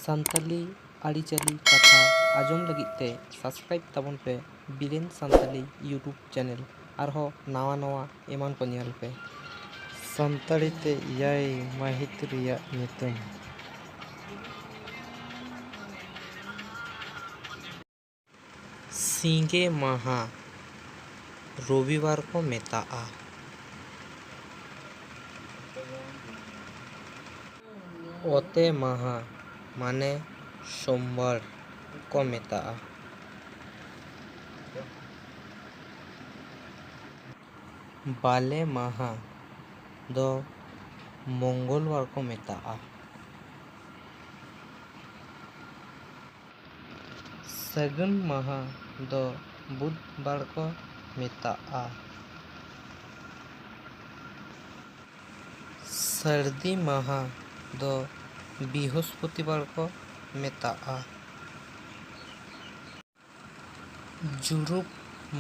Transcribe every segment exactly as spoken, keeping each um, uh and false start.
ᱥᱟᱱᱛᱟᱞᱤ ᱟᱹᱨᱤᱪᱟᱹᱞᱤ ᱠᱟᱛᱷᱟ ᱟᱸᱡᱚᱢ ᱞᱟᱹᱜᱤᱫ ᱛᱮ subscribe ᱛᱟᱵᱚᱱ ᱯᱮ ᱵᱤᱨᱮᱱ ᱥᱟᱱᱛᱟᱞᱤ YouTube channel᱾ ᱟᱨᱦᱚᱸ ᱱᱟᱣᱟ ᱱᱟᱣᱟ ᱮᱢᱟᱱ ᱠᱚ ᱧᱮᱞ ᱯᱮ᱾ ᱥᱟᱱᱛᱟᱲᱤ ᱛᱮ ᱮᱭᱟᱭ ᱢᱟᱹᱦᱤᱛ ᱨᱮᱭᱟᱜ ᱧᱩᱛᱩᱢ᱾ ᱥᱤᱸᱜᱮ ᱢᱟᱦᱟ ᱨᱚᱵᱤᱵᱟᱨ ᱠᱚ ᱢᱮᱛᱟᱜᱼᱟ᱾ ᱚᱛᱮ ᱢᱟᱦᱟ ᱢᱟᱱᱮ ᱥᱳᱢᱵᱟᱨ ᱠᱚ ᱢᱮᱛᱟᱜᱼᱟ᱾ ᱵᱟᱞᱮ ᱢᱟᱦᱟ ᱫᱚ ᱢᱚᱝᱜᱚᱞ ᱵᱟᱨ ᱠᱚ ᱢᱮᱛᱟᱜᱼᱟ᱾ ᱥᱟᱹᱜᱩᱱ ᱢᱟᱦᱟ ᱫᱚ ᱵᱩᱫᱷ ᱵᱟᱨ ᱠᱚ ᱢᱮᱛᱟᱜᱼᱟ᱾ ᱥᱟᱹᱨᱫᱤ ᱢᱟᱦᱟ ᱫᱚ ᱵᱤᱦᱚᱥᱯᱚᱛᱤᱵᱟᱨ ᱠᱚ ᱢᱮᱛᱟᱜᱼᱟ᱾ ᱡᱩᱨᱩᱯ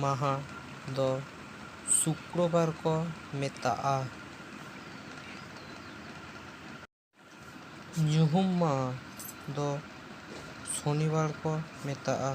ᱢᱟᱦᱟ ᱫᱚ ᱥᱩᱠᱨᱚᱵᱟᱨ ᱠᱚ ᱢᱮᱛᱟᱜᱼᱟ᱾ ᱧᱩᱦᱩᱢ ᱢᱟᱦᱟ ᱫᱚ ᱥᱚᱱᱤᱵᱟᱨ ᱠᱚ ᱢᱮᱛᱟᱜᱼᱟ᱾